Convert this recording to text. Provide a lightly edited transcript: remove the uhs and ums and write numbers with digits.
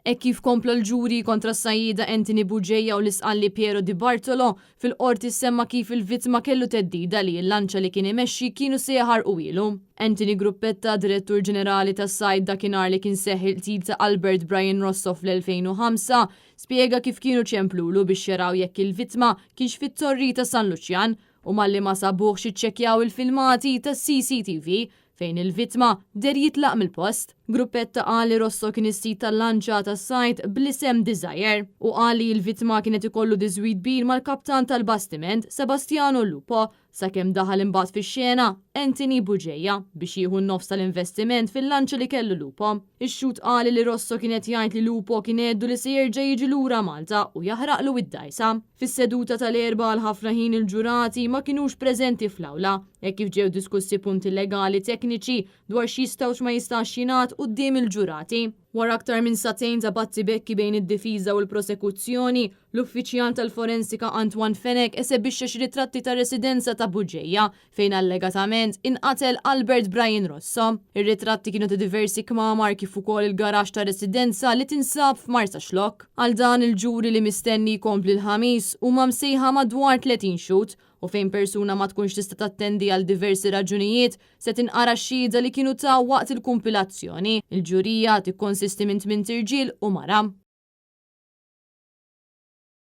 Hekk kif kompla l-ġuri kontra s-sajjieda Anthony Bugeja u l-Isqalli Piero Di Bartolo, fil-Qorti ssemma kif il-vittma kellu theddida li l-lanċa li kien imexxi kienu se jaħarquhielu. Anthony Gruppetta, Direttur Ġenerali tas-Sajd dakinhar li kien seħħ il-qtil ta' Albert Brian Rosso fl-2005, spjega kif kienu ċemplulu biex jaraw jekk il-vittma kienx fit-Torri ta' San Luċjan u malli ma sabuhx iċċekkjaw il-filmati tas-CCTV fejn il-vittma deher jitlaq mill-post. Gruppetta qal li Rosso kien is-sid tal-lanċa tas-sajd bl-isem Desire u qal li l-vittma kien qed ikollu diżwit kbir mal-kaptan tal-bastiment Sebastiano Lupo sakemm daħal imbagħad fix-xena Anthony Bugeja biex jieħu n-nofs tal-investiment fil-lanċa li kellu Lupo. Ix-xhud qal li Rosso kien qed jgħid li Lupo kien għeddu li se jerġa' jiġi lura Malta u jaħraqlu id-dgħajsa. Fis-seduta tal-Erbgħa għal ħafna ħin il-ġurati ma kinux preżenti fl-awla, hekk kif ġew diskussi punti legali tekniċi dwar x'jista' u x'ma jistax jingħad quddiem il-ġurati. Wara aktar minn sagħtejn ta' battibekki bejn id-difiża u l-prosekuzzjoni, l-uffiċjal tal-forensika Antoine Fenech esebixxa xi ritratti tar-residenza ta' Bugeja fejn allegatament inqatel Albert Brian Rosso. Ir-ritratti kienu ta' diversi kmamar kif ukoll il-garaxx tar-residenza li tinsab f'Marsaxlokk. Għal dan il-ġuri li mistenni jkompli l-Ħamis huma msejħa madwar 30 xhud u fejn persuna ma tkunx tista' tattendi għal diversi raġunijiet se tinqara x-xhieda li kienu taw waqt il-kumpilazzjoni. Il-ġurija tikkonsisti minn tmint irġiel u mara.